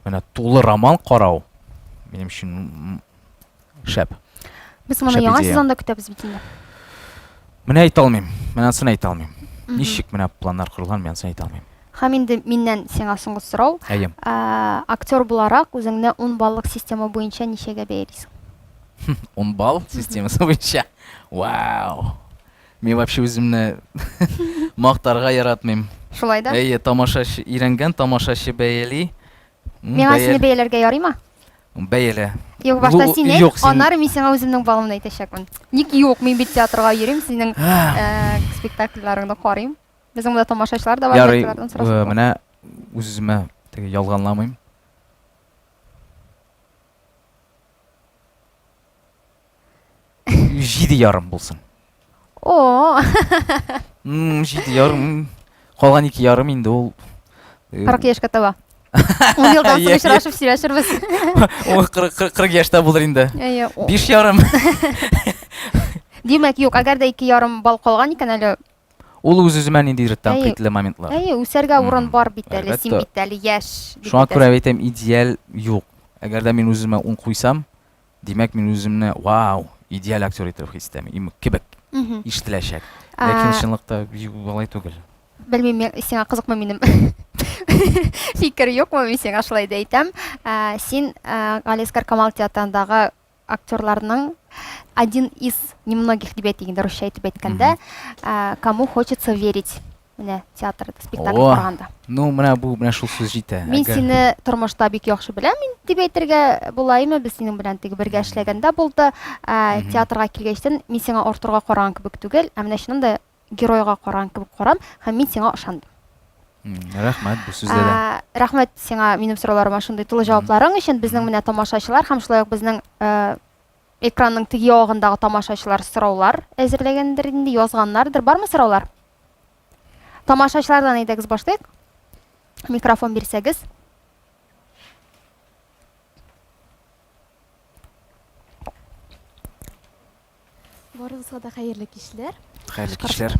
менә тулы роман карау минем өчен шәп. Без моны яңа сезонда көтәбез бит инде. Менә әйтә алмыйм. Менә анысын әйтә алмыйм. Ничек менә планнар корылган, мин анысын әйтә алмыйм. Һәм инде миннән сиңа соңгы сорау. Әйе. Актер буларак үзеңне 10 баллык система буенча ничәгә бәялисең? 10 балл системасы буенча. Вау! Мин вообще үземне мактарга яратмыйм. Шулай да? Әйе, тамашачы, өйрәнгән тамашачы бәяли. Миңа сине бәяләргә ярыймы? Бәялә. Юк, башта син әйт, аннары мин сиңа үземнең балымны әйтәчәкмен. Ник юк, мин бит театрга йөрим, синең э, спектакльләреңне карыйм. Безнең монда тамашачылар да бар, Ярый, э, менә үз-үземә теге ялганламыйм. 7,5 булсын. О! 7,5. Калган 2,5 инде ул. 40 э, яшькә таба. Ун елдан соң очрашып сөйләшербез. Ул 40 яшьтә булыр инде. Әйе. 5,5. Димәк, юк, әгәр дә 2,5 балл калган икән әле Ул үз-үземә ниндидер тәнкыйтьле моментлар. Әйе, үсәргә урын бар бит әле, син бит әле яшь. Шуңа күрә әйтәм, идеаль юк. Әгәр дә мин үземә ун куйсам, Димәк, мин үземне вау, идеаль актер итеп хис итәм, им кебек ишетеләчәк. Ләкин чынлыкта алай түгел. Белмим, сиңа кызыкмы минем фикер юкмы, мин сиңа шулай да әйтәм. Син Галиәсгар Камал театрындагы актерларның один из немногих дип әйтик инде русча итеп әйткәндә, кому хочется верить. Менә театрда спектакль караганда. Ну, менә бу, менә шул сүз җитә. Мин сине тормышта бик яхшы беләм, дип әйтергә була име, без синең белән теге бергә эшләгәндә булды. Театрга килгәчтен мин сиңа Артурга караган кебек түгел, ә менә чыннан да геройга караган кебек карам һәм мин сиңа ышандым. Рәхмәт бу сүзгә дә. Рәхмәт сиңа минем сорауларыма шундый тулы җавапларың өчен. Безнең менә тамашачылар һәм шулай ук безнең экранның теге ягындагы тамашачылар сораулар әзерләгәндер инде, язганнардыр. Бармы сораулар? Тамашачылардан әйдәгез башлыйк. Микрофон бирсәгез. Барыгызга да хәерле кичләр. Хәерле кичләр.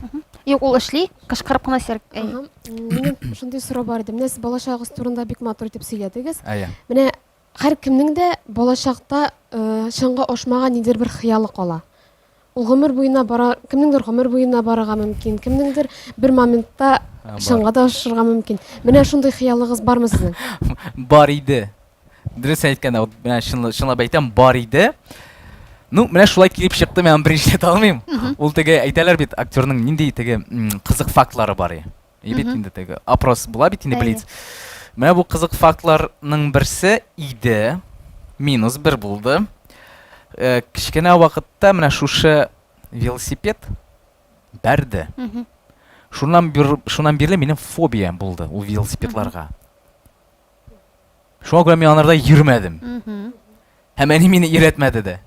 Юк, ул эшли, кычкырып кына сер. Минем шундый сорау бар иде. Менә сез балачагыгыз турында бик матур итеп сөйләдегез. Әйе. Менә һәркемнең дә балачакта э, чынга ашмаган ниндидер бер хыялы кала. Ул гомер буена бара, кемнеңдер гомер буена барырга мөмкин, кемнеңдер бер моментта чынга да ашырга мөмкин. Менә шундый хыялыгыз бармы сезнең? Бар иде. Дөрес әйткәндә, вот менә чынлап әйтәм, бар иде. Ну, менә шулай килеп чыкты, мин аны беренче әйтә алмыйм. Ул теге әйтәләр бит, актерның нинди теге кызык фактлары бар. И бит инде теге опрос була бит инде блиц. Менә бу кызык фактларның берсе иде. Минус бер булды. Э, кечкенә вакытта менә шушы велосипед бәрде. Шуннан бир, шуннан бирле минем фобиям булды ул велосипедларга. Шуңа күрә мин аларда йөрмәдем. Һәм әни мине өйрәтмәде дә.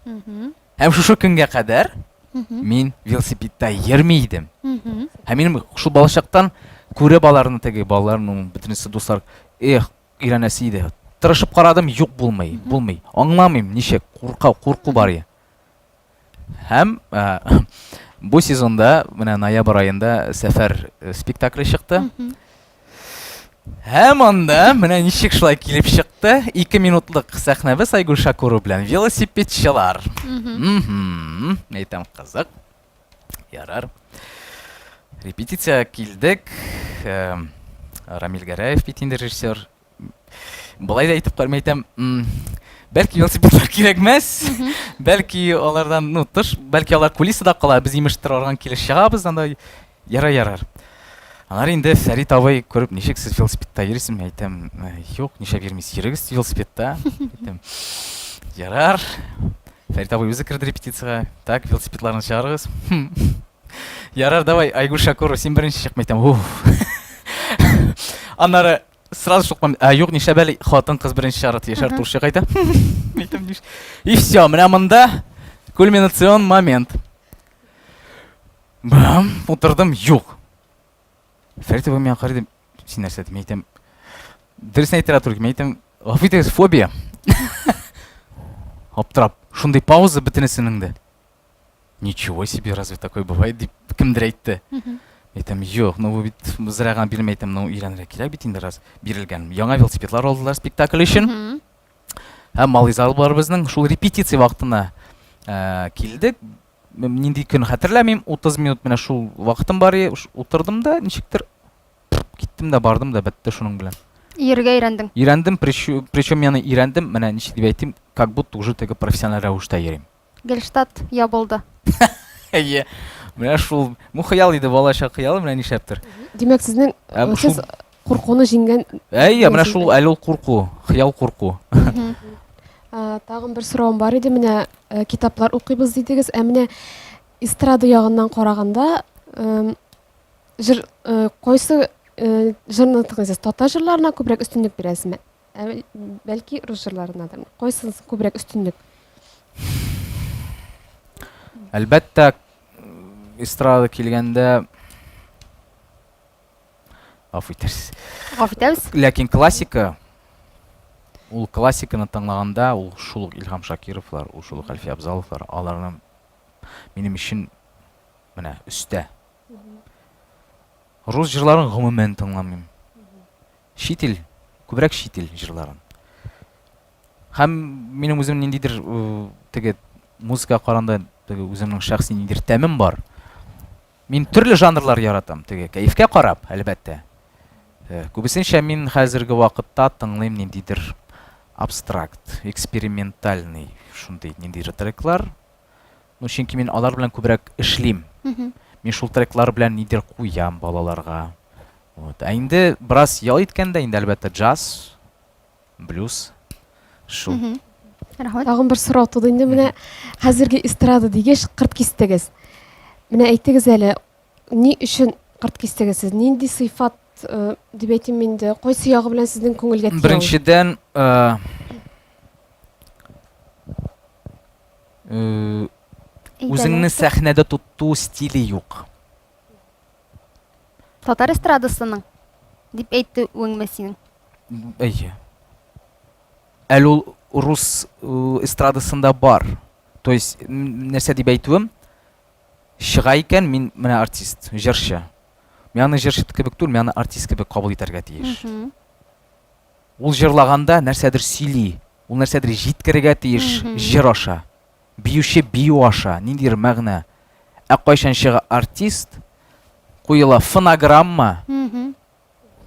Һәм шушы көнгә кадәр мин велосипедта йөрми идем. Һәм минем шул балачактан күреп аларны теге балаларның бөтенесе дуслар, эх, өйрәнәсе иде. Тырышып карадым, юк булмый, булмый. Аңламыйм, ничек, курка, курку бар. Һәм э, бу сезонда, менә ноябрь аенда Сәфәр э, спектакле чыкты. Һәм анда менә ничек шулай килеп чыкты. 2 минутлык сәхнәбез Айгөл Шакурова белән велосипедчылар. Әйтәм, кызык. Ярар. Репетиция килдек. Э, Рамил Гәрәев бит инде режиссер. Болай да әйтеп карыйм, әйтәм, бәлки велосипедлар кирәкмәс, бәлки алардан, ну, тыш, бәлки алар кулисада кала, без имештер арган килеш чыгабыз анда, ярар, ярар. Аннары инде Фәрит абый күреп, ничек сез велосипедта йөрисез, мин әйтәм, юк, нишләп йөрмисез, йөрегез велосипедта. Әйтәм, ярар. Фәрит абый үзе керде репетициягә, так, велосипедларны чыгарыгыз. Ярар, давай, Айгүл Шакурова, син беренче чык, мин әйтәм, уф. Аннары сразу шул ә юк, нишләп әле хатын-кыз беренче чыгарга тиеш, Артур чыга әйтә. Әйтәм, ниш. И все, менә монда кульминацион момент. Бам, утырдым, юк. Фәрит абый миңа карый, син нәрсә дим, әйтәм. Дөресен әйтергә туры килми, әйтәм, гафу итегез, фобия. Аптырап, шундый пауза бөтенесенең дә. Ничего себе, разве такое бывает, дип кемдер әйтте. Әйтәм, юк, ну бу бит зря гына бирмәй әйтәм, ну өйрәнергә кирәк бит инде раз бирелгән. Яңа велосипедлар алдылар спектакль өчен. Һәм малый зал бар безнең. Шул репетиция вакытына э, килдек. Нинди көн хәтерләмим, 30 минут менә шул вакытым бар, утырдым да, ничектер киттем дә бардым да бетте шуның белән. Йөрергә өйрәндең. Өйрәндем, причем мен өйрәндем, менә ничек дип әйтим, как будто уже теге профессиональ рәвештә йөрим. Гельштадт ябылды. Әйе. Менә шул, бу хыял иде, балачак хыялы, менә нишләптер. Димәк, сезнең Ә, э, сез куркуны җиңгән. Әйе, менә шул әле ул курку, хыял курку. Тагын бер соравым бар иде, менә э, китаплар укыйбыз дидегез, ә менә эстрада ягыннан караганда, җыр э, кайсы җырны тыңлыйсыз? Татар җырларына күбрәк өстенлек бирәсезме? Ә, бәлки рус җырларына да. Кайсынысы күбрәк өстенлек? Әлбәттә, эстрада килгәндә гафу итәрсез. Гафу итәбез. Ләкин классика ул классиканы тыңлаганда ул шул ук Илһам Шакировлар, ул шул ук Әлфия Абзаловлар, аларның минем өчен менә өстә. Рус җырларын гомумән тыңламыйм. Чит ил, күбрәк чит ил җырларын. Һәм минем үзем ниндидер теге музыка каранда теге үземнең шәхси ниндидер тәмем бар. Мин төрле жанрлар яратам, теге кәефкә карап, әлбәттә. Э, күбесенчә мин хәзерге вакытта тыңлыйм ниндидер абстракт, экспериментальный шундый ниндидер треклар. Ну, чөнки мин алар белән күбрәк эшлим. Мин шул треклар белән нидер куям балаларга. Вот. Ә инде бераз ял иткәндә, инде әлбәттә джаз, блюз, шул. Рәхмәт. Тагын бер сорау туды инде менә хәзерге эстрада дигәч кырт кистегез. Менә әйтегез әле, ни өчен кырт кистегез сез? Нинди сыйфат э, дип әйтим инде, кайсы ягы белән сезнең күңелгә тия ул? Беренчедән, э, э, үзеңне сәхнәдә тоту стиле юк. Татар эстрадасының дип әйтте үңме синең? Әйе. Әле ул рус э, эстрадасында бар. То есть, нәрсә дип әйтүем, Чыга икән, мин менә артист, җырчы. Мин аны җырчы кебек түгел, мин аны артист кебек кабул итәргә тиеш. Ул җырлаганда нәрсәдер сөйли, ул нәрсәдер җиткерергә тиеш җыр аша. Биюче бию аша, ниндидер мәгънә. Ә кайчан чыга артист, куела фонограмма,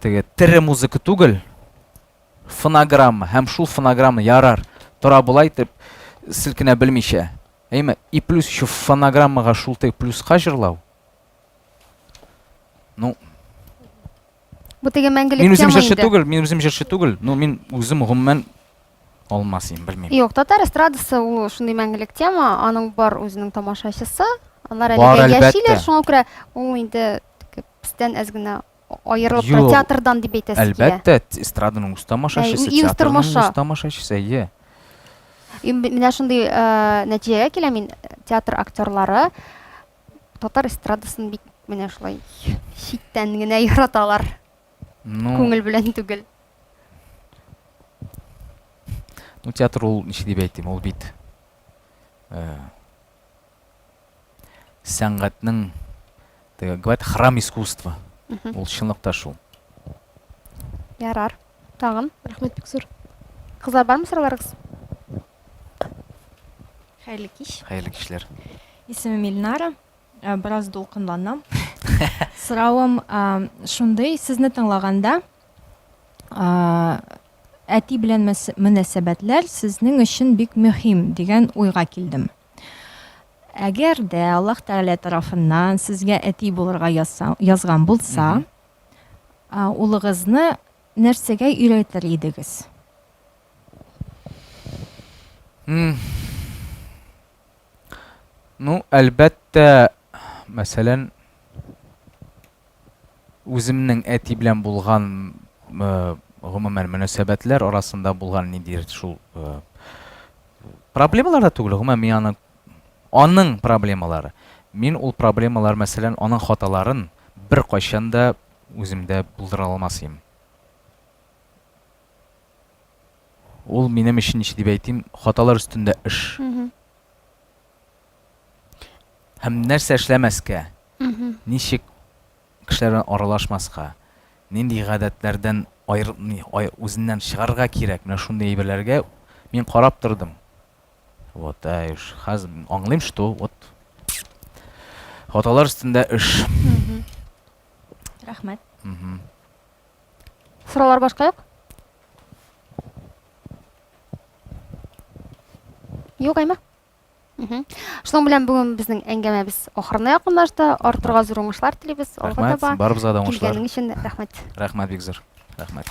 теге тере музыка түгел, фонограмма һәм шул фонограмма ярар, тора болай итеп селкенә белмичә. Әйме, и плюс еще фонограммага шул теге плюска җырлау. Ну, Бу теге мәңгелек Мин үзем җырчы түгел, мин үзем җырчы түгел. Ну, мин үзем гомумән алмас идем, белмим. Юк, татар эстрадасы ул шундый мәңгелек тема, аның бар үзенең тамашачысы. Алар әлегә яшиләр, шуңа күрә ул инде бездән әз генә аерылып тора, театрдан дип әйтәсе килә. Әлбәттә, эстраданың үз тамашачысы, театрның үз тамашачысы, әйе. Менә шундый нәтиҗәгә киләм мин, театр актерлары татар эстрадасын бик менә шулай читтән генә яраталар. Ну, Күңел белән түгел. Ну, театр ул, ничек дип әйтим, ул бит э, сәнгатьнең, говорят, храм искусства. Ул чынлыкта шул. Ярар. Тагын. Рәхмәт бик зур. Кызлар, бармы сорауларыгыз? Хәерле кич. Хәерле кичләр. Исемем Илнара. Э, бераз дулкынланам. Соравым э, шундый, сезне тыңлаганда э, әти белән мөнәсәбәтләр сезнең өчен бик мөһим дигән уйга килдем. Әгәр дә Аллаһ Тәгалә тарафыннан сезгә әти булырга язган булса, улыгызны нәрсәгә өйрәтер идегез? Ну, әлбәттә, мәсәлән, үземнең әти белән булган э, гомумән мөнәсәбәтләр арасында булган ниндидер шул э, проблемалар да түгел, гомумән мин аны аның проблемалары. Мин ул проблемалар, мәсәлән, аның хаталарын беркайчан да үземдә булдыра алмас идем. Ул минем өчен, ничек дип әйтим, хаталар өстендә эш. Һәм нәрсә эшләмәскә, ничек кешеләр белән аралашмаска, нинди гадәтләрдән айр, ай, үзеннән чыгарга кирәк, менә шундый әйберләргә мин карап тордым. Вот, әй, уж хәзер аңлыйм, что вот хаталар өстендә эш. Рәхмәт. Сораулар башка юк? Юк, әйме? Шуның белән бүген безнең әңгәмәбез ахырына якынлашты. Артурга зур уңышлар телибез. Алга таба. Барыбызга да уңышлар. Килгәнең өчен рәхмәт. Рәхмәт бик зур. Рәхмәт.